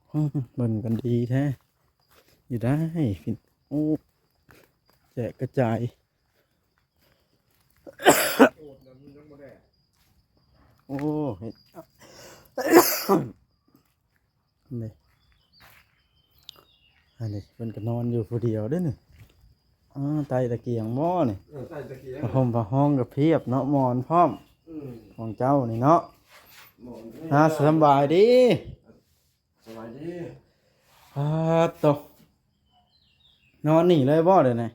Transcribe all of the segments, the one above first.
ເບິ່ງກັນດີແທ້ຢູ່ໄດ໋. ໂອ້ ແຈກກະຈາຍ. ໂອ້ ເຮັດ ນີ້ ອັນນີ້ເພິ່ນກໍນອນຢູ່ຜູ້ດຽວເດ້ນີ້. ອ້າ ໄຕ້ຕະກຽງບໍ່ນີ້? ເອີ ໄຕ້ຕະກຽງ. ຜ້າຫົ່ມຜ້າຮອງກໍພຽບເນາະ, ໝອນພ້ອມ. ອືມ ຂອງເຈົ້ານີ້ເນາະ. ໝອນ ອ່າ ສະບາຍດີ. ສະບາຍດີ. ປາດໂທ້ ນອນນີ້ເລີຍບໍ່ດຽວນີ້?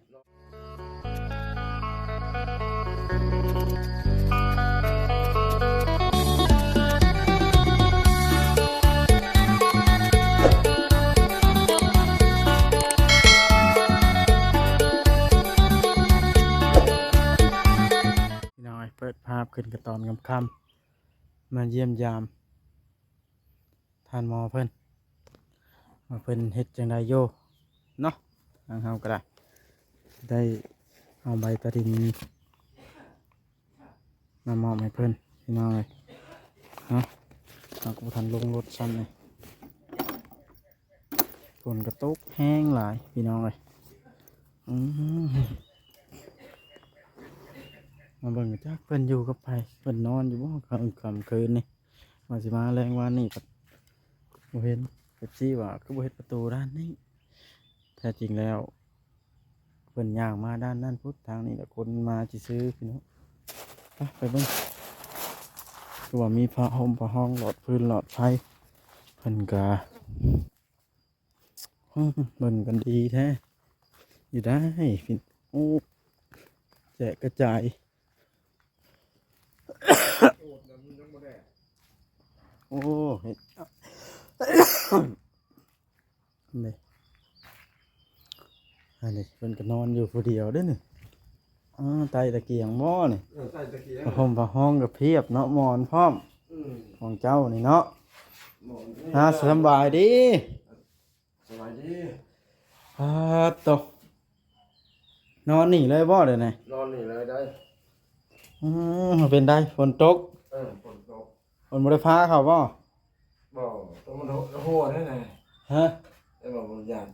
ພີ່ນ້ອງເອີຍ ເປີດພາບຂຶ້ນກະຕອນຄ່ຳໆ ມາຢ້ຽມຢາມ ທ່ານໝໍເພິ່ນ ວ່າເພິ່ນເຮັດຈັ່ງໃດຢູ່ເນາະ. ທາງເຮົາກໍໄດ້ ໄດ້ເອົາໃບຕາດິນມາມອບໃຫ້ເພິ່ນ ພີ່ນ້ອງເອີຍເນາະ. ເຮົາກໍບໍ່ທັນລົງລົດຊ້ຳນີ້ ຝົນກໍຕົກແຮງຫຼາຍ ພີ່ນ້ອງເອີຍ. ອືມ ມາເບິ່ງຈັກເພິ່ນຢູ່ກັບໃຜ ເພິ່ນນອນຢູ່ບໍ່ ຄ່ຳ ຄ່ຳຄືນນີ້. ວ່າຊິມາແລງວານນີ້ກໍບໍ່ເຫັນ ເອັຟຊີ ວ່າຄືບໍ່ເຮັດປະຕູດ້ານນີ້. ແທ້ຈິງແລ້ວເພິ່ນຍ່າງມາດ້ານນັ້ນພຸ້ນ ທາງນີ້ລະຄົນມາຊື່ໆ ພີ່ນ້ອງ. ໄປ ໄປເບິ່ງ ຄືວ່າມີຜ້າຫົ່ມຜ້າຮອງ ຫຼອດຟືນຫຼອດໄຟ ເພິ່ນກະ ເບິ່ງກັນດີແທ້ຢູ່ໄດ໋. ໂອ້ ແຈກກະຈາຍ. ໂອ້ ເຮັດ ນີ້ ອັນນີ້ເພິ່ນກໍນອນຢູ່ຜູ້ດຽວເດ້ນີ້. ອ້າ ໄຕ້ຕະກຽງບໍ່ນີ້? ເອີ ໄຕ້ຕະກຽງ. ຜ້າຫົ່ມຜ້າຮອງກໍພຽບເນາະ, ໝອນພ້ອມ. ອືມ ຂອງເຈົ້ານີ້ເນາະ. ໝອນ ອ່າ ສະບາຍດີ. ສະບາຍດີ. ປາດໂທ້ ນອນນີ້ເລີຍບໍ່ດຽວນີ້? ນອນນີ້ເລີຍໄດ໋. ອືມ ເປັນໃດ ຝົນຕົກ? ເອີ ຝົນຕົກ. ເພິ່ນບໍ່ໄດ້ພາເຂົ້າບໍ່? ບໍ່ ຕ້ອງມາຫົວແນ່ໆ. ຮະ? ແຕ່ວ່າບໍ່ຢ້ານ.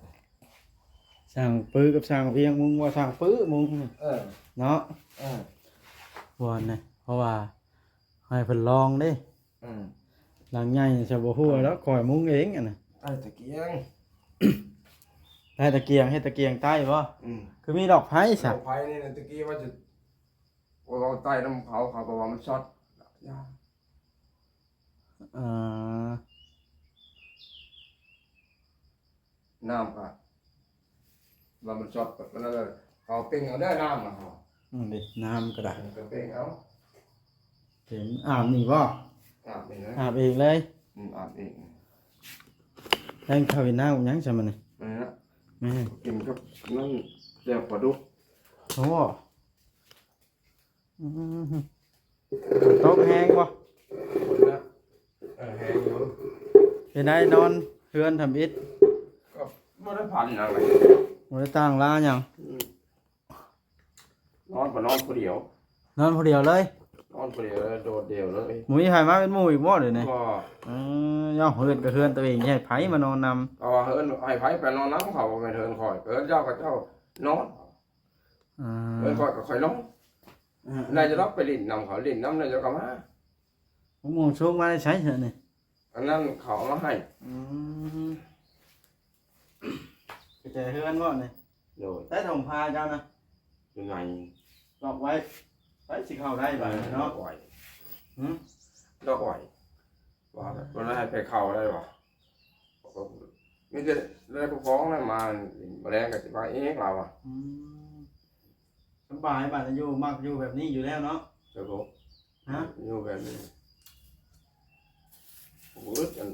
ຊ່າງປືກັບຊ່າງພຽງ ມຸງວ່າຊ່າງປືມຸງ. ເອີ ເນາະ. ເອີ ບ່ອນນະ ເພາະວ່າໃຫ້ເພິ່ນລອງເດ້. ອືມ ຫຼັງໃຫຍ່ຊະບໍ່ຮູ້ດອກ ຂ້ອຍມຸງເອງອັນນະ. ໃຕ້ຕະກຽງ ໃຕ້ຕະກຽງ ເຮັດຕະກຽງໃຕ້ບໍ່? ອືມ ຄືມີດອກໄຟຊະ? ດອກໄຟນີ້ນະ ຕະກີ້ວ່າຈະ ໂອ້ຍ ເອົາໃຕ້ນຳເຂົາ ເຂົາກໍວ່າມັນຊັອດ. ເອີ ນ້ຳກໍວ່າມັນຊັອດ ເຂົາເປັ່ງເອົາເດີນ້ຳນະ. ອືມ ນີ້ນ້ຳກໍໄດ້ ເອີ ກໍເປັ່ງເອົາ. ເປັນອາບນີ້ບໍ່? ອາບເອງເລີຍ. ອາບເອງເລີຍ. ອືມ ອາບເອງ. ແລ້ງເຂົ້າກິນນ້ຳຫຍັງຊະມື້ນີ້? ແມ່ນ ແມ່ນ ກິນກັບນັ້ນ ແຈ່ວປາດຸກ. ໂອ້ ອືມ ຕົກແຮງບໍ່? ເອີ ແຮງຢູ່. ເປັນໃດນອນເຮືອນທຳອິດ? ກໍບໍ່ໄດ້ພັນຫຍັງເລີຍ ບໍ່ໄດ້ຕັ້ງລາຫຍັງ. ອືມ ນອນກໍນອນຜູ້ດຽວ. ນອນຜູ້ດຽວເລີຍ? ນອນຜູ້ດຽວເລີຍ ໂດດດ່ຽວເລີຍ. ບໍ່ມີໃຜມາເປັນໝູ່ອີກບໍ່ດຽວນີ້? ບໍ່. ເອີ ເຈົ້າເຮືອນກໍເຮືອນຕົວເອງ ຊິໃຫ້ໃຜມານອນນຳ? ເພາະວ່າເຮືອນ ໃຫ້ໃຜໄປນອນນຳເຂົາ ບໍ່ແມ່ນເຮືອນຂ້ອຍ. ເຮືອນເຈົ້າກໍເຈົ້ານອນ. ອ່າ ເອີ ຂ້ອຍກໍຂ້ອຍລົງ. ອ່າ ໄດ້ຈະລອກໄປຫຼິ້ນນຳເຂົາ ຫຼິ້ນນຳໄດ້ຈະກໍມາ. ໝາກມ່ວງສຸກມາແຕ່ໃສຊະນີ້? ອັນນັ້ນເຂົາເອົາມາໃຫ້. ອືມ ກະແຈເຮືອນບໍ່ນີ້? ໂດຍ. ໃສ່ຖົງຜ້າເຈົ້ານະ? ຢູ່ໃນ ລອກໄວ້. ໃຜຊິເຂົ້າໄດ້ບາດນີ້ເນາະ? ດອກອ້ອຍ. ຫື? ດອກອ້ອຍ. ວ່າ ເພິ່ນໃຫ້ໄປເຂົ້າໄດ້ບໍ່? ມີແຕ່ໄດ້ຜູ້ຄອງນັ້ນມາ ມື້ແລງກໍຊິມາເອງລາວວ່າ. ອືມ ສະບາຍ ບາດນີ້ຢູ່ ມັກຢູ່ແບບນີ້ຢູ່ແລ້ວເນາະ. ສະຫງົບ. ຮະ? ຢູ່ແບບນີ້ ໂອ້ຍ ອັນ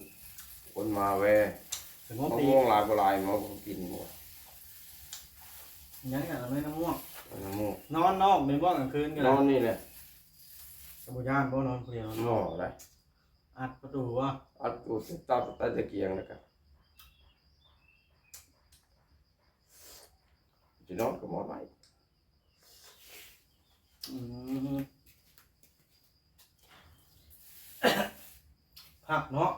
ຄົນມາແວ່ ສະຫງົບ. ມະມ່ວງຫຼາຍບໍ່ຫຼາຍ ມາກິນໝົດ. ຫຍັງ ອັນນັ້ນ ມະມ່ວງ. ອັນນັ້ນ ມະມ່ວງ. ນອນນອກແມ່ນບໍ່ ກາງຄືນກໍໄດ້? ນອນນີ້ແຫຼະ. ກໍບໍ່ຢ້ານບໍ່ ນອນຜູ້ດຽວ? ບໍ່ໄດ້. ອັດປະຕູບໍ່? ອັດປະຕູ ຕິດຕາມໃຕ້ຕະກຽງ ແລ້ວກໍຊິນອນກໍໝອນໄວ້. ອືມ ຄັກເນາະ.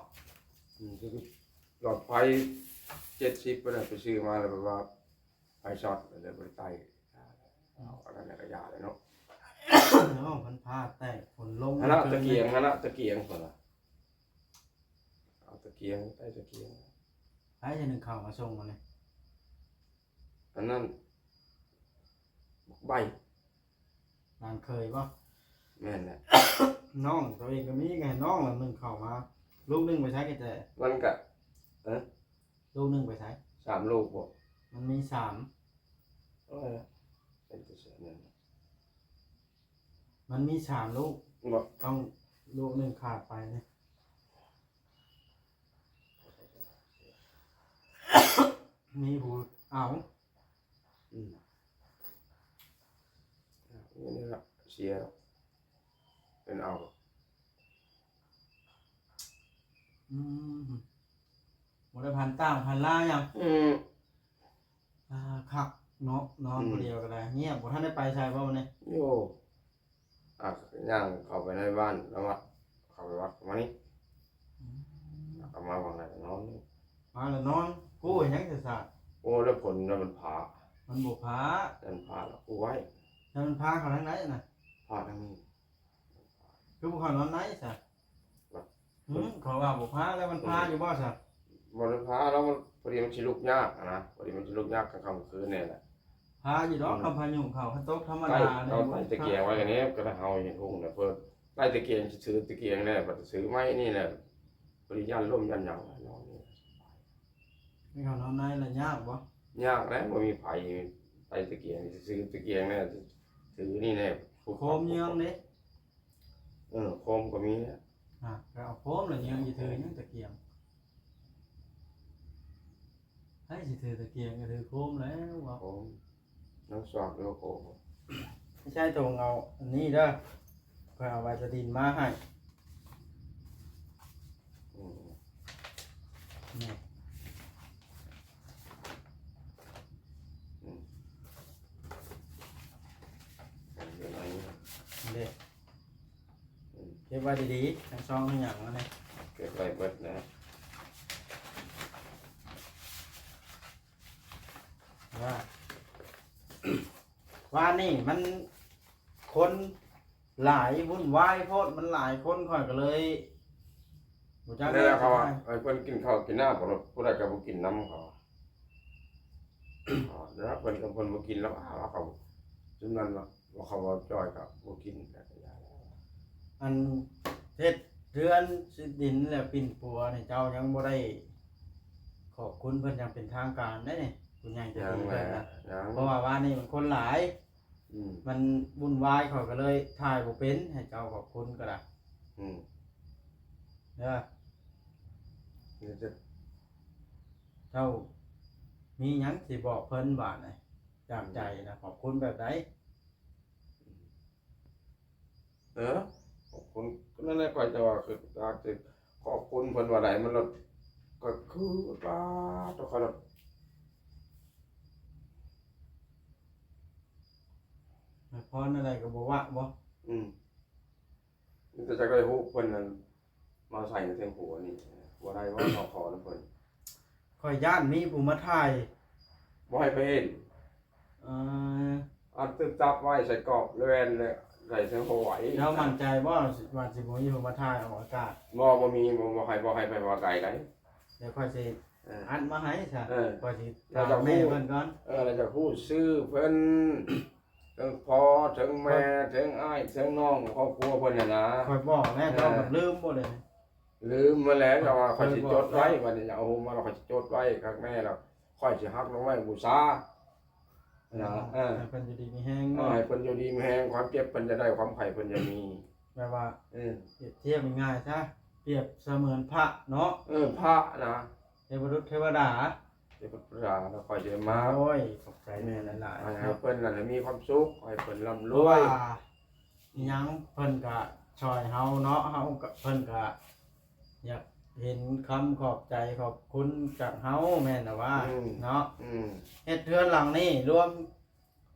ອືມ. ຫຼອດໄຟເຈັດສິບ ໄປໄດ້ ໄປຊື້ມາແລ້ວ ແບບວ່າໄຟຊັອດ ແລ້ວບໍ່ໄດ້ໄຕ້ ເອົາອັນນັ້ນແລ້ວກໍຢ່າແລ້ວເນາະ. ເນາະ ມັນຟ້າແຕກ ຝົນລົງ ຫັ້ນນະ ຕະກຽງຫັ້ນນະ ຕະກຽງພຸ້ນນະ ເອົາຕະກຽງ ໄຕ້ຕະກຽງ ໃຜຊິໜຶ້ງເຂົ້າມາສົ່ງມື້ນີ້? ອັນນັ້ນ ບັກໃບ້ ຫຼານເຂີຍບໍ່? ແມ່ນແຫຼະ ນ້ອງຕົວເອງກໍມີ ກໍໃຫ້ນ້ອງລະໜຶ້ງເຂົ້າມາ ລູກໜຶ່ງໄປໃສກະແຈ? ມັນກະ ເອີ ລູກໜຶ່ງໄປໃສ? ສາມລູກບໍ່? ມັນມີສາມ ເອີ ເປັນກະແສນັ້ນ ມັນມີສາມລູກບໍ່? ຕ້ອງລູກໜຶ່ງຂາດໄປນີ້ ມີຜູ້ເອົາ ອືມ ນີ້ລະເສຍ ເພິ່ນເອົາ ອືມ ບໍ່ໄດ້ພັນຕ່າງພັນລາຫຍັງ ອືມ ອ່າ ຄັກເນາະ ນອນ ອືມ ຜູ້ດຽວກໍໄດ້ ງຽບ ບໍ່ທັນໄດ້ໄປໃສບໍ່ມື້ນີ້? ໂອ້ ອ່າ ຍ່າງເຂົ້າໄປໃນບ້ານ ລະວັດ ເຂົ້າໄປວັດ ມານີ້ ອືມ ເຂົ້າມາຫວ່າງໃດກໍນອນ ມາແລ້ວນອນ ກູ້ຫຍັງຊະຊາດ? ໂອ້ ແລ້ວຝົນນະມັນຟ້າ ມັນບໍ່ຟ້າ ມັນຟ້າແລ້ວກູ້ໄວ້ ແລ້ວມັນຟ້າເຂົ້າທາງໃດນະ? ຟ້າທາງນີ້ ຄືບໍ່ເຂົ້ານອນໃນຊະ? ຫືມ ເຂົາວ່າບໍ່ພາ ແລ້ວມັນພາຢູ່ບໍ່ຊະ? ບໍ່ໄດ້ພາ ແລ້ວມັນ ພໍດີມັນຊິລຸກຍາກຫັ້ນນະ ພໍດີມັນຊິລຸກຍາກກາງຄ່ຳກາງຄືນນີ້ແຫຼະ ພາຢູ່ດອກ ອືມ ຄັນພາຍຸເຂົ້າ ຄັນຕົກທຳມະດານີ້ ໃຕ້ຕະກຽງໄວ້ກັນນີ້ ກໍໄດ້ເຮົາເຮັດຮຸ່ງນະ ເພິ່ນໃຕ້ຕະກຽງ ຊິຊື້ຕະກຽງແລ້ວ ບັດຊື້ໄມ້ນີ້ແຫຼະ ບໍລິຢ້ານລົມຢ້ານຫຍັງ ນອນນີ້ ໃຫ້ເຂົານອນໃນລະຍາກບໍ່? ຍາກແຫຼະ ບໍ່ມີໃຜ ໃຕ້ຕະກຽງ ຊິຊື້ຕະກຽງແລ້ວ ຊື້ນີ້ແຫຼະ ໂຄມເຍືອງເດ້ ເອີ ໂຄມກໍມີແຫຼະ ອ່າ ກໍເອົາໂຄມລະເຍືອງ ຊິຖືຫຍັງຕະກຽງ ໃຜຊິຖືຕະກຽງກໍຖືໂຄມແລ້ວ ໂຄມ ນ້ອງຊອກຢູ່ໂຄມ ໃຊ້ຖົງເອົາອັນນີ້ເດີ ຂ້ອຍເອົາວາສະລິນມາໃຫ້ ອືມ ນີ້ ອືມ ເອົາຢູ່ໃນນີ້ ນີ້ເດ້ ອືມ ເກັບໄວ້ດີໆ ທັງຊອງທັງຫຍັງນັ້ນນະ ເກັບໄວ້ເບິດນະ ວ່າ ວ່ານີ້ມັນຄົນຫຼາຍວຸ່ນວາຍໂພດ ມັນຫຼາຍຄົນ ຂ້ອຍກໍເລີຍບໍ່ຈັກ ແລ້ວເຂົາວ່າ ໃຫ້ເພິ່ນກິນເຂົ້າກິນນ້ຳ ຜູ້ໃດກໍບໍ່ກິນນຳເຂົາ ແລ້ວເພິ່ນກໍ ເພິ່ນບໍ່ກິນແລ້ວ ເຂົາ ເຂົາ ຊຸມນັ້ນວ່າ ວ່າເຂົາເວົ້າຈ່ອຍກໍບໍ່ກິນ ແລ້ວກໍຢ່າແລ້ວ ອັນເຮັດເຮືອນຊິດິນແລ້ວປິ່ນປົວນີ້ ເຈົ້າຍັງບໍ່ໄດ້ຂອບຄຸນເພິ່ນຢ່າງເປັນທາງການເດ້ນີ້ ຜູ້ໃຫຍ່ໃຈດີເພິ່ນນະ ຍັງແຫຼະ ຍັງ ເພາະວ່າວານນີ້ມັນຄົນຫຼາຍ ອືມ ມັນວຸ່ນວາຍ ຂ້ອຍກໍເລີຍຖ່າຍບໍ່ເປັນ ໃຫ້ເຈົ້າຂອບຄຸນກໍໄດ້ ອືມ ເດີ ເຈົ້າມີຫຍັງຊິບອກເພິ່ນບາດນີ້ ຈາກໃຈນະ ຂອບຄຸນແບບໃດ? ເອີ ຂອບຄຸນ ນັ້ນແຫຼະ ຂ້ອຍຈະວ່າ ຄືຢາກຊິຂອບຄຸນເພິ່ນວ່າໃດ ມັນລະ ກໍຄືປາດໂທ້ ຂ້ອຍລະ ໃຫ້ພອນແນວໃດກໍບໍ່ວ່າບໍ? ອືມ ມີແຕ່ຢາກໄດ້ຮູບເພິ່ນນັ້ນມາໃສ່ໃນເທິງຫົວນີ້ ບໍ່ໄດ້ບໍ່ ເນາະ ຂໍນຳເພິ່ນ ຂ້ອຍຢ້ານມີຜູ້ມາຖ່າຍ ບໍ່ໃຫ້ໄປເຫັນ ເອີ ອັນຖືກຈັບໄວ້ໃສ່ກອບແລະແວ່ນ ແລະໃສ່ເທິງຫົວໄວ້ ເຈົ້າໝັ້ນໃຈບໍ່ວ່າຊິບໍ່ມີຜູ້ມາຖ່າຍອອກອາກາດ? ບໍ່ ບໍ່ມີ ບໍ່ ບໍ່ໃຫ້ ບໍ່ໃຫ້ໄປວ່າໄກໃດ ດຽວຂ້ອຍຊິ ເອີ ອັດມາໃຫ້ຊະ ເອີ ຂ້ອຍຊິຖາມແມ່ເພິ່ນກ່ອນ ເອີ ລະຈະຮູ້ຊື່ເພິ່ນ ເຖິງພໍ່ເຖິງແມ່ ຂ້ອຍ ເຖິງອ້າຍເຖິງນ້ອງ ຄອບຄົວເພິ່ນຫັ້ນນະ ຂ້ອຍບອກແລ້ວ ເອີ ເຈົ້າກໍລືມບໍ່ເດ? ລືມມາແລ້ວ ເຈົ້າວ່າຂ້ອຍຊິຈົດໄວ້ ເອີ ບັດນີ້ເອົາໂຮມມາແລ້ວ ຂ້ອຍຊິຈົດໄວ້ຄັກແນ່ແລ້ວ ຂ້ອຍຊິຫັກດອກໄມ້ບູຊານະ ເອີ ໃຫ້ເພິ່ນຢູ່ດີມີແຮງ ເອີ ເນາະ ໃຫ້ເພິ່ນຢູ່ດີມີແຮງ ຄວາມເຈັບເພິ່ນຈະໄດ້ ຄວາມໄຂ້ເພິ່ນຈະມີ ແບບວ່າ ເອີ ປຽບທຽບງ່າຍໆຊະ ປຽບສະເໝືອນພະເນາະ ເອີ ພະນະ ເທວະລຸດເທວະດາ ເທວະລຸດເທວະດາ ແລ້ວຂ້ອຍຊິໄດ້ມາ ໂອ້ຍ ຂອບໃຈແມ່ຫຼາຍໆ ໃຫ້ ໃຫ້ເພິ່ນນັ້ນມີຄວາມສຸກ ໃຫ້ເພິ່ນລ່ຳລວຍ ເພາະວ່າ ອີຫຍັງເພິ່ນກະຊ່ອຍເຮົາເນາະ ເຮົາກະ ເພິ່ນກະຢາກເຫັນຄຳຂອບໃຈຂອບຄຸນຈາກເຮົາແມ່ນລະວ່າ ອືມ ເນາະ ອືມ ເຮັດເຮືອນຫຼັງນີ້ລວມ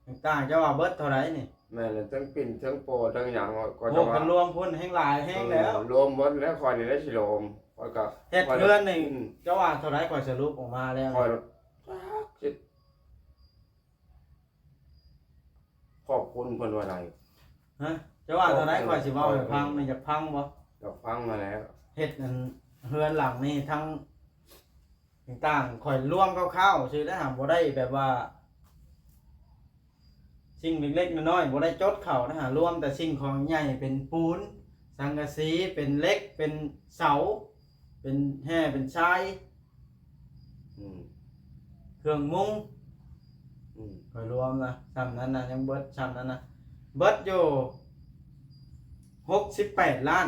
ຕ່າງໆ ເຈົ້າວ່າເບິດເທົ່າໃດນີ້? ແມ່ນແຫຼະ ທັງປິ່ນທັງປໍທັງຫຍັງ ກໍ ໂອ້ ຈະວ່າ ຄັນລວມພຸ້ນແຮ່ງຫຼາຍແຮງແລ້ວ ເອີ ລວມເບິດແລ້ວ ຂ້ອຍນີ້ແຫຼະຊິລວມ ຂ້ ຂ້ອຍກໍເຮັດເຮືອນນີ້ ອືມ ເຈົ້າວ່າເທົ່າໃດ? ຂ້ອຍສະຫຼຸບອອກມາແລ້ວ ຂ້ອຍ ຈັກຊິຂອບຄຸນເພິ່ນວ່າໃດ? ຮະ? ເຈົ້າວ່າເທົ່າໃດ? ຂ້ອຍຊິເວົ້າໃຫ້ຟັງນີ້ ຢາກຟັງບໍ່? ຢາກຟັງຫັ້ນແຫຼະ. ເຮັດອັນເຮືອນຫຼັງນີ້ທັງຕ່າງໆ ຂ້ອຍລວມຄ່າວໆຊື່ເດ້ ຫາກບໍ່ໄດ້ແບບວ່າ ສິ່ງເລັກໆນ້ອຍໆ ບໍ່ໄດ້ຈົດເຂົ້ານະ ຫາລວມແຕ່ສິ່ງຂອງໃຫຍ່ ເປັນປູນ ສັງກະສີ ເປັນເຫຼັກ ເປັນເສົາ ເປັນແຮ່ ເປັນຊາຍ ອືມ ເຄື່ອງມຸງ ອືມ ຂ້ອຍລວມນະ ຊ່ຳນັ້ນນະ ຍັງເບິດຊ່ຳນັ້ນນະ ເບິດຢູ່ຫົກສິບແປດລ້ານ.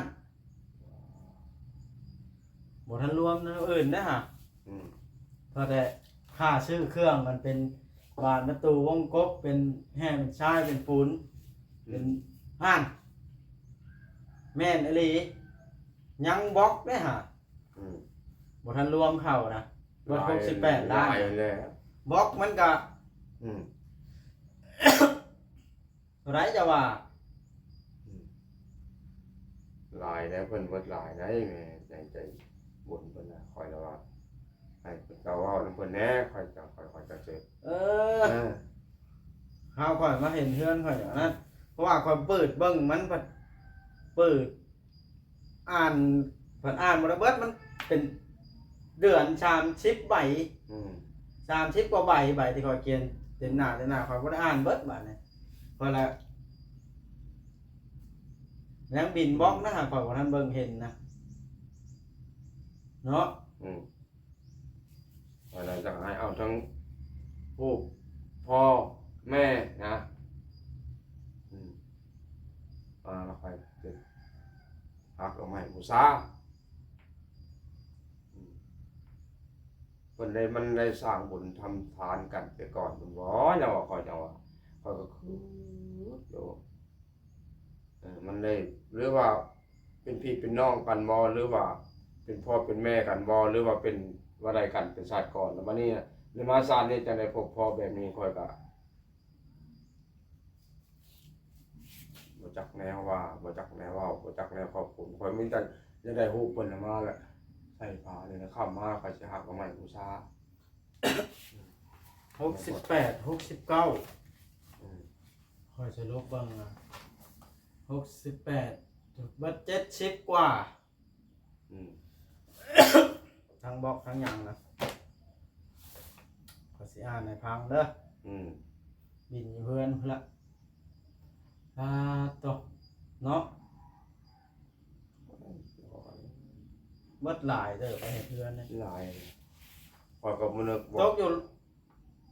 ບໍ່ທັນລວມແນວອື່ນເດ້ຫະ ອືມ ເທົ່າແຕ່ຄ່າຊື້ເຄື່ອງ ມັນເປັນບານປະຕູວົງກົບ ເປັນແຮ່ ເປັນຊາຍ ເປັນປູນ ອືມ ເປັນ ຫັ້ນ ແມ່ນອີ່ຫຼີ ຍັງບລັອກເດ້ຫະ ອືມ ບໍ່ທັນລວມເຂົ້ານະ ເບິດຫົກສິບແປດລ້ານ ບລັອກມັນກະ ອືມ ເທົ່າໃດເຈົ້າວ່າ? ອືມ ຫຼາຍແລ້ວ ເພິ່ນເບິດຫຼາຍໄດ໋ ແມ່ໃຈ ໃຈບຸນເພິ່ນນະ ຂ້ອຍລະວ່າ ໃຫ້ເຈົ້າເວົ້ານຳເພິ່ນແດ່ ຂ້ອຍຈະ ຂ້ອຍ ຂ້ອຍຈະເຊີ ເອີ ເອີ ຄາວຂ້ອຍມາເຫັນເຮືອນຂ້ອຍອັນນັ້ນ ເພາະວ່າຂ້ອຍເປີດເບິ່ງ ມັນພັດເປີດ ອ່ານ ເພິ່ນອ່ານບໍ່ໄດ້ເບິດ ມັນເປັນເດືອນສາມສິບໃບ ອືມ ສາມສິບກວ່າໃບ ໃບທີ່ຂ້ອຍຂຽນເຕັມໜ້າ ເຕັມໜ້າ ຂ້ອຍບໍ່ໄດ້ອ່ານເບິດບາດນີ້ ຂ້ອຍລະຍັງບິນບລັອກນະ ຫາກຂ້ອຍບໍ່ທັນເບິ່ງເຫັນນະ ເນາະ ອືມ. ແລ້ວຈະໃຫ້ເອົາທັງຮູບພໍ່ແມ່ນະ ອືມ ມາແລ້ວຄ່ອຍເກັບ ຮັກເອົາມາໃຫ້ບູຊາ ອືມ ເພິ່ນໄດ້ ມັນໄດ້ສ້າງບຸນທຳທານກັນແຕ່ກ່ອນພຸ້ນບໍ ແນວວ່າຂ້ອຍ ຈັ່ງວ່າ ຂ້ອຍກໍຄຶດຢູ່ ເອີ ມັນໄດ້ ຫຼືວ່າເປັນພີ່ເປັນນ້ອງກັນບໍ ຫຼືວ່າເປັນພໍ່ເປັນແມ່ກັນບໍ ຫຼືວ່າເປັນວ່າໃດກັນ ເປັນຊາດກ່ອນ ແລ້ວບັດນີ້ໄດ້ມາຊາດນີ້ຈັ່ງໄດ້ພົບພໍ້ແບບນີ້ ຂ້ອຍກະບໍ່ຈັກແນວວ່າ ບໍ່ຈັກແນວເວົ້າ ບໍ່ຈັກແນວຂອບຄຸນ ຂ້ອຍມີແຕ່ຢາກໄດ້ຮູບເພິ່ນມາແລ້ວ ໃສ່ຜ້ານີ້ນະ ຄ່ຳມາຂ້ອຍຊິຮັກເອົາໄມ້ບູຊາ. ຫົກສິບແປດ ຫົກສິບເກົ້າ ອືມ ຂ້ອຍສະຫຼຸບເບິ່ງນະ ຫົກສິບແປດ ເບິດເຈັດສິບກວ່າ ອືມ ທັງບລັອກທັງຫຍັງນະ ຂ້ອຍຊິອ່ານໃຫ້ຟັງເດີ ອືມ ບິນຢູ່ເຮືອນພຸ້ນລະ ປາດໂທ້ ເນາະ. ເບິດຫຼາຍເດີ ໄປເຮັດເຮືອນນີ້ ຫຼາຍ ຂ້ອຍກໍບໍ່ນຶກວ່າ ຕົກຢູ່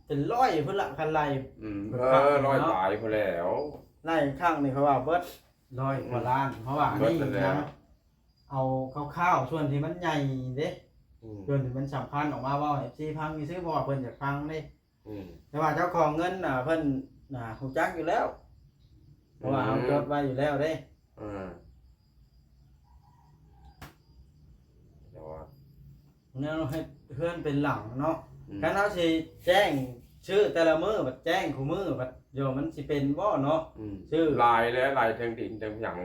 ເປັນຮ້ອຍພຸ້ນລະ ຄັນໄລ່ ອືມ ເອີ ເບິດຄັກນີ້ເນາະ ຮ້ອຍປາຍພຸ້ນແລ້ວ ໄລ່ຄັ້ງນີ້ເຂົາວ່າເບິດຮ້ອຍກວ່າລ້ານ ອືມ ເພາະວ່າອັນນີ້ ເບິດແລ້ວ ຍັງເອົາຄ່າວໆ ສ່ວນທີ່ມັນໃຫຍ່ເດ້ ອືມ ສ່ວນທີ່ມັນສຳຄັນອອກມາເວົ້າໃຫ້ເອັຟຊີຟັງຊື່ໆ ເພາະວ່າເພິ່ນຢາກຟັງເດ້. ອືມ ແຕ່ວ່າເຈົ້າຂອງເງິນນະ ເພິ່ນນະຮູ້ຈັກຢູ່ແລ້ວ ເພາະວ່າເຮົາ ອືມ ຈົດໄວ້ຢູ່ແລ້ວເດ້ ເອີ ແນວເຮັດເຮືອນເປັນຫຼັງເນາະ ອືມ ຄັນເຮົາຊິແຈ້ງຊື່ແຕ່ລະມື້ ບັດແຈ້ງຄູ່ມື້ ບັດໂຍມມັນຊິເປັນບໍ່ເນາະ ອືມ ຊື່ຫຼາຍແລ້ວ ຫຼາຍເຖິງດິນເຖິງຫຍັງ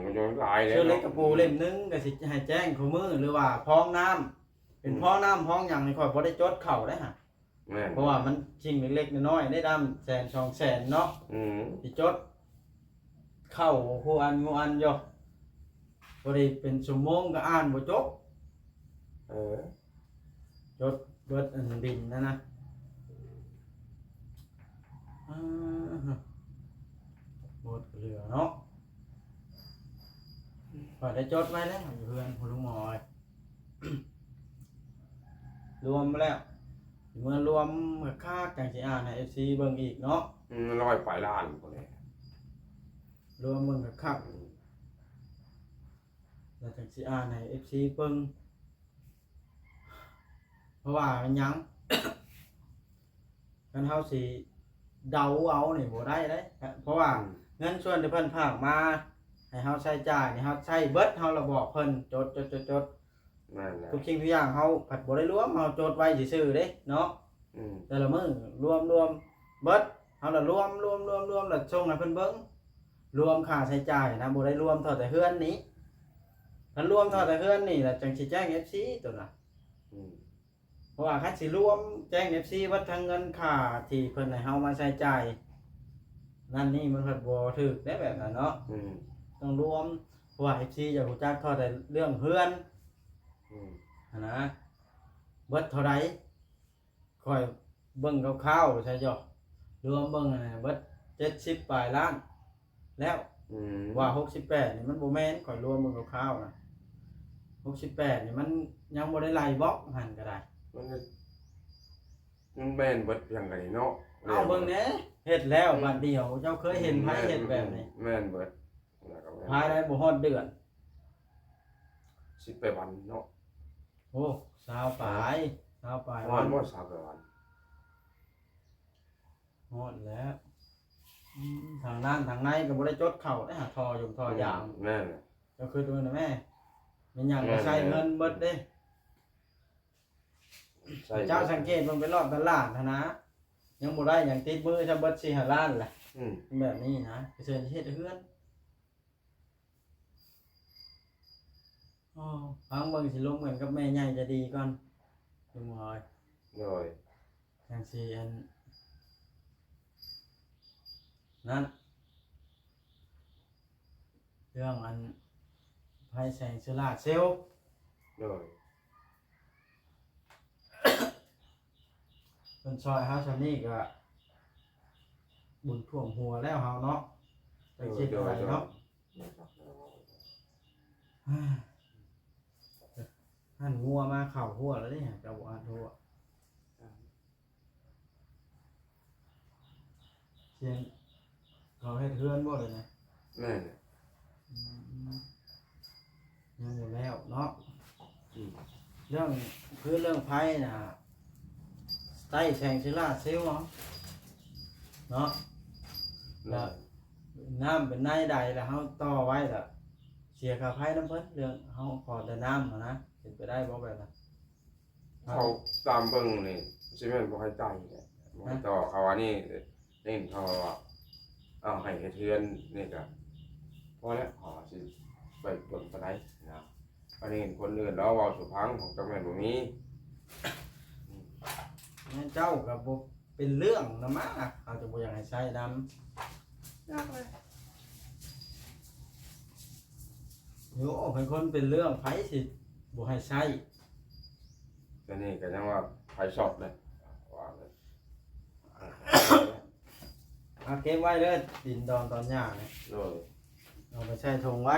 ຫຼາຍແລ້ວ ຊື່ເຫຼັກກະປູເຫຼັ້ມໜຶ່ງ ກະຊິໃຫ້ແຈ້ງຄູ່ມື້ ຫຼືວ່າພອງນ້ຳ ເປັນ ອືມ ພອງນ້ຳພອງຫຍັງນີ້ ຂ້ອຍບໍ່ໄດ້ຈົດເຂົ້າເດ້ຫະ ແມ່ນ ເພາະວ່າມັນສິ່ງເລັກໆນ້ອຍໆ ໄດ້ນຳແສນສອງແສນເນາະ ອືມ ຊິຈົດເຂົ້າ ຮູ້ອັນງູອັນຢູ່ ບໍ່ໄດ້ເປັນຊົ່ວໂມງກໍອ່ານບໍ່ຈົບ ເອີ ຈົດເບິດອັນບິນນັ້ນນະ ອາ ໝົດເຫຼືອເນາະ ຂ້ອຍໄດ້ຈົດໄວ້ແລ້ວຢູ່ເຮືອນພຸ້ນ ລຸງໝໍເອີຍ. ລວມແລ້ວ ຊິເມືອລວມຄັກໆ ຈັ່ງຊິອ່ານໃຫ້ເອັຟຊີເບິ່ງອີກເນາະ ອືມ ຮ້ອຍປາຍລ້ານພຸ້ນແຫຼະ ລວມເບິ່ງຄັກໆ ອືມ ແລ້ວຈັ່ງຊິອ່ານໃຫ້ເອັຟຊີເບິ່ງ ເພາະວ່າມັນຫຍັງ ຄັນເຮົາຊິເດົາເອົານີ້ບໍ່ໄດ້ເດ້ ເພາະວ່າ ອືມ ເງິນສ່ວນທີ່ເພິ່ນຝາກມາໃຫ້ເຮົາໃຊ້ຈ່າຍນີ້ ເຮົາໃຊ້ເບິດ ເຮົາລະບອກເພິ່ນ ຈົດໆໆໆ ແມ່ນແຫຼະ ທຸກສິ່ງທຸກຢ່າງເຮົາພັດບໍ່ໄດ້ລວມ ເຮົາຈົດໄວ້ຊື່ໆເດ້ເນາະ ອືມ ແຕ່ລະມື້ລວມໆເບິດ ເຮົາລະລວມໆໆ ລະສົ່ງໃຫ້ເພິ່ນເບິ່ງ ລວມຄ່າໃຊ້ຈ່າຍນະ ບໍ່ໄດ້ລວມເທົ່າແຕ່ເຮືອນນີ້ ຄັນລວມເທົ່າແຕ່ເຮືອນນີ້ລະ ຈັ່ງຊິແຈ້ງເອັຟຊີໂຕນະ. ອືມ ເພາະວ່າຄັນຊິລວມແຈ້ງເອັຟຊີເບິດທັງເງິນຄ່າທີ່ເພິ່ນໃຫ້ເຮົາມາໃຊ້ຈ່າຍນັ້ນນີ້ ມັນພັດບໍ່ຖືກເດ້ແບບນັ້ນເນາະ. ອືມ ຕ້ອງລວມ ເພາະວ່າເອັຟຊີຢາກຮູ້ຈັກເທົ່າແຕ່ເລື່ອງເຮືອນ ອືມ ຫັ້ນນະ ເບິດເທົ່າໃດ. ຂ້ອຍເບິ່ງຄ່າວໆ ໃຊ່ເຈົ້າ ລວມເບິ່ງຫັ້ນນະ ເບິດເຈັດສິບປາຍລ້ານແລ້ວ. ອືມ ວ່າຫົກສິບແປດນີ້ມັນບໍ່ແມ່ນ ຂ້ອຍລວມເບິ່ງຄ່າວໆນະ ຫົກສິບແປດນີ້ມັນຍັງບໍ່ໄດ້ໄລ່ບລັອກຫັ້ນກໍໄດ້. ມັນ ມັນແມ່ນເບິດຫຍັງກະນີ້ເນາະ. ເອົາເບິ່ງແດ່ ເຮັດແລ້ວ ອືມ ບາດດຽວ ເຈົ້າເຄີຍເຫັນໃຜເຮັດແບບນີ້? ແມ່ນເບິດ ແລ້ວກໍແມ່ນ ພາຍໃນບໍ່ຮອດເດືອນ ສິບປາຍວັນເນາະ. ໂອ້ ຊາວປາຍ ຊາວປາຍວັນ ຮອດບໍ່ ຊາວປາຍວັນ? ຮອດແລ້ວ. ອືມ ທາງນັ້ນທາງໃນກໍບໍ່ໄດ້ຈົດເຂົ້າເດ້ ຫາທໍ່ຢົງທໍ່ຢາງ. ອືມ ແມ່ນແຫຼະ. ເຈົ້າຄິດເບິ່ງນະແມ່, ແມ່ນຫຍັງກໍໃຊ້ເງິນເບິດເດ້. ເຈົ້າສັງເກດເບິ່ງໄປລອດຕະຫຼາດຫັ້ນນະ, ຍັງບໍ່ໄດ້ຫຍັງຕິດມືຊະ ເບິດສີ່ຫ້າລ້ານແຫຼະ. ອືມ ແບບນີ້ນະ ເພິ່ນຊິເຮັດເຮືອນ. ອໍ ຟັງເບິ່ງ ຊິລົມກັນກັບແມ່ໃຫຍ່ໃຈດີກ່ອນ ລຸງອອຍ. ໂດຍ. ຈັ່ງຊິອັນນັ້ນ ເລື່ອງອັນໄຟແສງໂຊລາເຊວ. ໂດຍ. ເພິ່ນຊ່ອຍເຮົາຊ່ຳນີ້ກໍບຸນຖ້ວມຫົວແລ້ວເຮົາເນາະ. ຈັກຊິເຮັດຈັ່ງໃດເນາະ. ຫັ້ນງົວມາເຂົ້າຫົວແລ້ວເດ້ ເຈົ້າບໍ່ອັດຫົວ. ສຽງເຂົາເຮັດເຮືອນບໍ່ເລີຍນະ? ແມ່ນ. ອືມ ຍັງບໍ່ແລ້ວເນາະ. ອືມ ເລື່ອງ ຄືເລື່ອງໄຟນະ ໃຊ້ແສງໂຊລາເຊວເນາະ. ແລ້ວ ແມ່ນ ນ້ຳເປັນໃນໃດ ແລ້ວເຮົາຕໍ່ໄວ້ ແລ້ວເສຍຄ່າໄຟນຳເພິ່ນ. ເລື່ອງເຮົາຂໍແຕ່ນ້ຳຫັ້ນນະ ເປັນໄປໄດ້ບໍ່ແບບນັ້ນ? ເຂົາຕາມເບິ່ງນີ້ຊິແມ່ນບໍ່ໃຫ້ຈ່າຍແຫຼະ ບໍ່ໃຫ້ຕໍ່. ເຂົາວ່ານີ້ ໄດ້ຍິນເຂົາວ່າ ເອົາໃຫ້ເຮັດເຮືອນນີ້ກະພໍແລ້ວ ເຂົາວ່າຊິໄປດົນປານໃດນະ. ອັນນີ້ຄົນອື່ນລາວເວົ້າສູ່ຟັງ ຂອງເຈົ້າແມ່ນບໍ່ມີ. ອືມ ແມ່ນເຈົ້າກໍບໍ່ເປັນເລື່ອງນຳມາ ເຂົາຈະບໍ່ຢາກໃຫ້ໃຊ້ນຳ. ໂອ້ ເປັນຄົນເປັນເລື່ອງ ໃຜຊິບໍ່ໃຫ້ໃຊ້? ແຕ່ນີ້ກໍຍັງວ່າໄຟຊັອດເດ້ ວ່າເລີຍ. ເອົາເກັບໄວ້ເດີ ດິນດອນຕອນຫຍ້ານີ້. ໂດຍ. ເອົາໄປໃສ່ຖົງໄວ້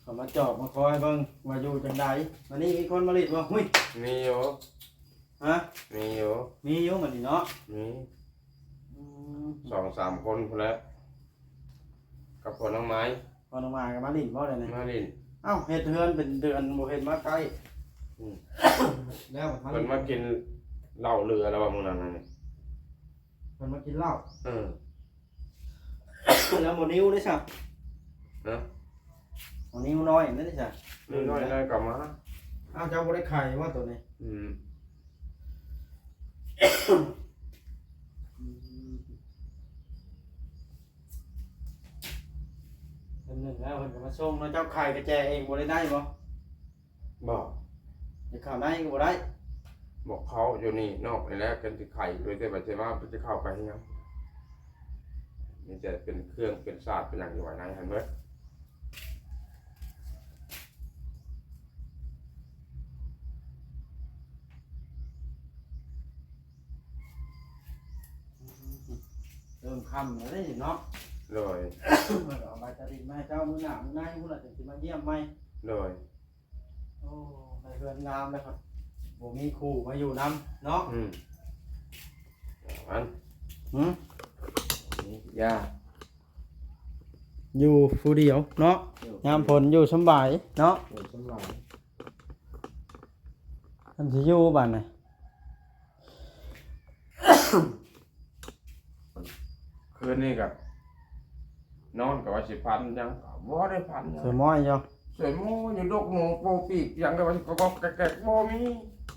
ເຂົາມາຈອບມາຄອຍເບິ່ງວ່າຢູ່ຈັ່ງໃດ. ມື້ນີ້ມີຄົນມາຫຼິ້ນບໍ່? ຫຸ້ຍ ມີຢູ່. ຮະ? ມີຢູ່ ມີຢູ່ມື້ນີ້ເນາະ. ມີ ອືມ ສອງສາມຄົນພຸ້ນແຫຼະ ກັບພໍ່ນ້ອງໄມ້. ພໍ່ນ້ອງໄມ້ກໍມາຫຼິ້ນບໍ່ໄດ້ນີ້? ມາຫຼິ້ນ. ເອົ້າ ເຮັດເຮືອນເປັນເດືອນບໍ່ເຫັນມາໃກ້. ອືມ ແລ້ວມາ ເພິ່ນມາກິນເຫຼົ້າເຫຼືອແລ້ວວ່າມື້ນັ້ນນະ. ເພິ່ນມາກິນເຫຼົ້າ. ເອີ ແລ້ວໝໍນິວເດ້ຊະ? ຮະ? ໝໍນິວນ້ອຍນັ້ນເດ້ຊະ? ນິວນ້ອຍນັ້ນກໍມາ. ອ້າວ ເຈົ້າບໍ່ໄດ້ໄຂວ່າໂຕນີ້? ອືມ ອືມ ເດືອນໜຶ່ງແລ້ວເພິ່ນກໍມາສົ່ງເນາະ. ເຈົ້າໄຂກະແຈເອງບໍ່ໄດ້ ໄດ້ບໍ່? ບໍ່ ຈະເຂົ້າໃນກໍບໍ່ໄດ້. ບໍ່ເຂົ້າຢູ່ນີ້ນອກນີ້ແຫຼະ ຄັນຊິໄຂໂດຍແຕ່ວ່າຊິມາ ຈະເຂົ້າໄປເຮັດຫຍັງ? ມີແຕ່ເປັນເຄື່ອງເປັນສາດເປັນຫຍັງຢູ່ໄວ້ໃນຫັ້ນເບິດ. ເລີ່ມຄ່ຳແລ້ວເດ້ເນາະ. ໂດຍ. ເພິ່ນເອົາໃບຕາດິນມາໃຫ້ເຈົ້າ ມື້ໜ້າມື້ໃນພຸ້ນລະ ຈັ່ງຊິມາຢ້ຽມໃໝ່. ໂດຍ. ໂອ້ ໄດ້ເຮືອນງາມແລ້ວຄັບ ບໍ່ມີຄູ່ມາຢູ່ນຳເນາະ. ອືມ ມັນ ຫື ຢ່າ ຢູ່ຜູ້ດຽວເນາະ. ຢູ່ ຍາມຝົນຢູ່ສຳບາຍເນາະ ຢູ່ສຳບາຍ. ມັນຊິຢູ່ບາດນີ້ ຄືນນີ້ກະນອນກະວ່າຊິຝັນຫຍັງ ກະບໍ່ໄດ້ຝັນຫຍັງ. ສວຍມ້ອຍຢູ່ ສວຍມ້ອຍຢູ່ ດົກໜູໂປປີກຫຍັງກະວ່າຊິກອກໆແກກໆ ບໍ່ມີ.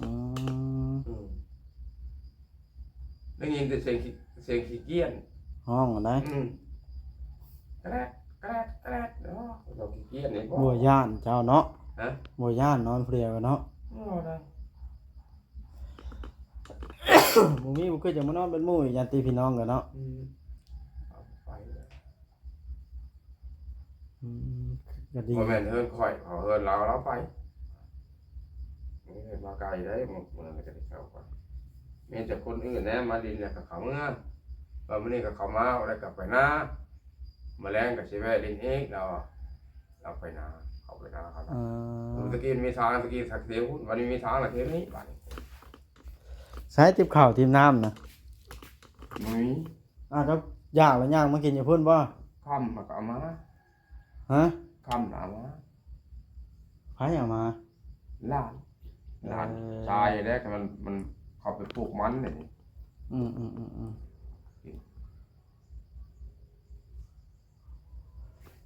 ອືມ ອືມ ໄດ້ຍິນແຕ່ສຽງ ສຽງຂີ້ກ້ຽນຮ້ອງຫັ້ນໃດ໋. ອືມ ກະແລະ ແກຣດແກຣດເນາະ ເຈົ້າຂີ້ກຽດນີ້ບໍ່? ບໍ່ຢ້ານເຈົ້າເນາະ? ຮະ? ບໍ່ຢ້ານນອນຜູ້ດຽວເນາະ? ບໍ່ໄດ້ ບໍ່ມີ ບໍ່ຄືຈະມານອນເປັນໝູ່ ຢ້ານຕິພີ່ນ້ອງກັນເນາະ? ອືມ ເອົາໄປເລີຍ. ອືມ ກໍດີ ບໍ່ແມ່ນເຮືອນຂ້ອຍ ເອົາເຮືອນລາວ ລາວໄປ ເຮັດມາໄກໄດ໋ ມື້ນັ້ນກໍໄດ້ເຂົ້າໄປ ມີແຕ່ຄົນອື່ນແດ່ມາຫຼິ້ນ ແລ້ວກໍເຂົ້າເມືອ ບາດມື້ນີ້ກໍເຂົ້າມາ ແລ້ວກໍໄປນາ ມື້ແລງກໍຊິແວ່ຫຼິ້ນອີກ ລາວ ລາວໄປນາ ເຂົ້າໄປນາເຂົາ ເອີ ແຕ່ກີ້ມັນມີທາງ ແຕ່ກີ້ທາງເທວພຸ້ນ ບັດນີ້ມີທາງລະເທວນີ້ ບາດນີ້ ໃຊ້ຕິບເຂົ້າຕິບນ້ຳນະ ບໍ່ມີ. ອ້າວ ເຈົ້າຢາກແລ້ວຍ່າງມາກິນຢູ່ພຸ້ນບໍ່? ຄ່ຳມາກໍເອົາມາ. ຮະ? ຄ່ຳນະເອົາມາ. ໃຜເອົາມາ? ຫຼານ ຫຼານ ເອີ ຊາຍແຫຼະ ມັນ ມັນເຂົ້າໄປປູກມັນນີ້. ອືມໆໆ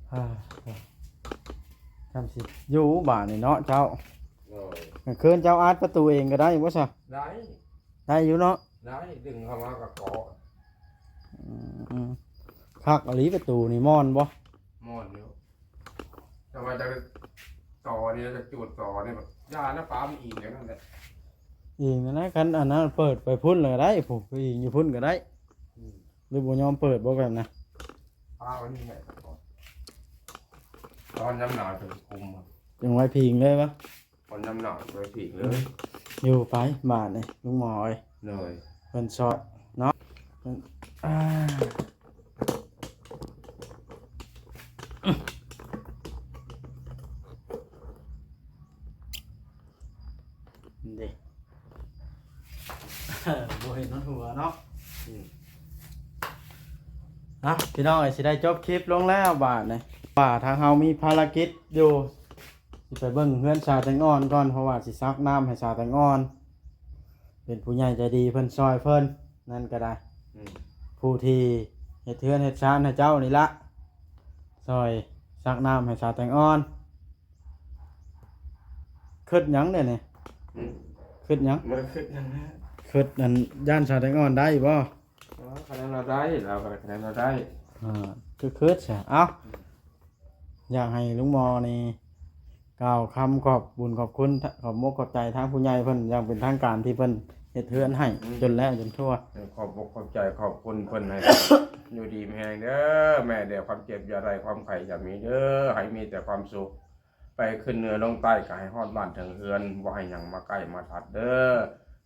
ໆ ອ່າ ຊ່ຳຊິຢູ່ບາດນີ້ເນາະເຈົ້າ. ໂດຍ ກາງຄືນເຈົ້າອັດປະຕູເອງກໍໄດ້ບໍ່ຊະ? ໄດ້ ໄດ້ຢູ່ເນາະ? ໄດ້ ດຶງເຂົ້າມາກໍເກາະ. ອືມ ຄັກອີ່ຫຼີປະຕູນີ້ ມ່ອນບໍ່? ມ່ອນຢູ່ ແຕ່ວ່າຈະຕໍ່ນີ້ ຈະຈູດຕໍ່ນີ້ ຢ່ານະ ປາມັນອີງຢ່າງນັ້ນແຫຼະ ອີງນັ້ນນະ. ຄັນອັນນັ້ນເປີດໄປພຸ້ນລະໄດ້ ຜູ້ອີງຢູ່ພຸ້ນກໍໄດ້. ອືມ ຫຼືບໍ່ຍອມເປີດບໍ່ແບບນັ້ນ? ປາໄວ້ນີ້ແຫຼະ ຕອນຍາມໜາວຈະຄຸມ ຈຶ່ງໄວ້ພິງເລີຍວະ? ຕອນຍາມໜາວໄວ້ພິງເລີຍ. ຢູ່ໄປບາດນີ້ລຸງໝໍເອີຍ. ໂດຍ ເພິ່ນຊອດເນາະ ເພິ່ນ ອ່າ ນີ້ເດ້ ບໍ່ເຫັນມັນຫົວເນາະ. ອືມ ເອົາ ພີ່ນ້ອງເອີຍ ຊິໄດ້ຈົບຄລິບລົງແລ້ວບາດນີ້ ວ່າທາງເຮົາມີພາລະກິດຢູ່ ຊິໄປເບິ່ງເຮືອນສາວແຕງອ່ອນກ່ອນ ເພາະວ່າຊິສັກນ້ຳໃຫ້ສາວແຕງອ່ອນ ເປັນຜູ້ໃຫຍ່ໃຈດີເພິ່ນຊ່ອຍເພິ່ນ ນັ້ນກໍໄດ້. ອືມ ຜູ້ທີ່ເຮັດເຮືອນເຮັດຊານໃຫ້ເຈົ້ານີ້ລະ ຊ່ອຍສັກນ້ຳໃຫ້ສາວແຕງອ່ອນ. ຄຶດຫຍັງແດ່ນີ້? ອືມ ຄຶດຫຍັງ? ບໍ່ໄດ້ຄຶດຫຍັງນະ ຄຶດອັນ ຢ້ານສາວແຕງອ່ອນໄດ້ບໍ່? ອໍ ຄະແນນລາວໄດ້ ລາວກໍໄດ້ຄະແນນລາວໄດ້. ອ່າ ຄືຄຶດຊະ ເອົ້າ ຢາກໃຫ້ລຸງໝໍນີ້ກ່າວຄຳຂອບບຸນຂອບຄຸນ ຂອບມົກຂອບໃຈທາງຜູ້ໃຫຍ່ເພິ່ນຢ່າງເປັນທາງການ ທີ່ເພິ່ນເຮັດເຮືອນໃຫ້ ອືມ ຈົນແລ້ວຈົນທົ່ວ. ເອີ ຂອບອົກຂອບໃຈ ຂອບຄຸນເພິ່ນ ໃຫ້ຢູ່ດີມີແຮງເດີແມ່ເດີ ຄວາມເຈັບຢ່າໄດ້ ຄວາມໄຂ້ຢ່າມີເດີ ໃຫ້ມີແຕ່ຄວາມສຸກ ໄປຂຶ້ນເໜືອລົງໃຕ້ ກໍໃຫ້ຮອດບ້ານເຖິງເຮືອນ ບໍ່ໃຫ້ຫຍັງມາໃກ້ມາທັດເດີ.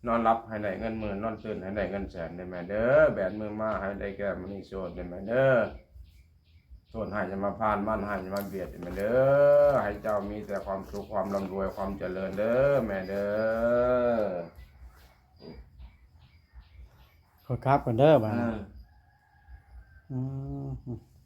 ນອນຫຼັບໃຫ້ໄດ້ເງິນໝື່ນ ນອນຕື່ນໃຫ້ໄດ້ເງິນແສນເດີແມ່ເດີ. ແບມືມາໃຫ້ໄດ້ແກ້ວມະນີໂຊດເດີແມ່ເດີ. ໂທດຮ້າຍຢ່າມາຜ່ານ ມານຮ້າຍຢ່າມາບຽດເດີແມ່ເດີ. ໃຫ້ເຈົ້າມີແຕ່ຄວາມສຸກ ຄວາມລ່ຳລວຍ ຄວາມຈະເລີນເດີແມ່ເດີ. ຂໍກັບກ່ອນເດີບາດນີ້. ເອີ ອືມ.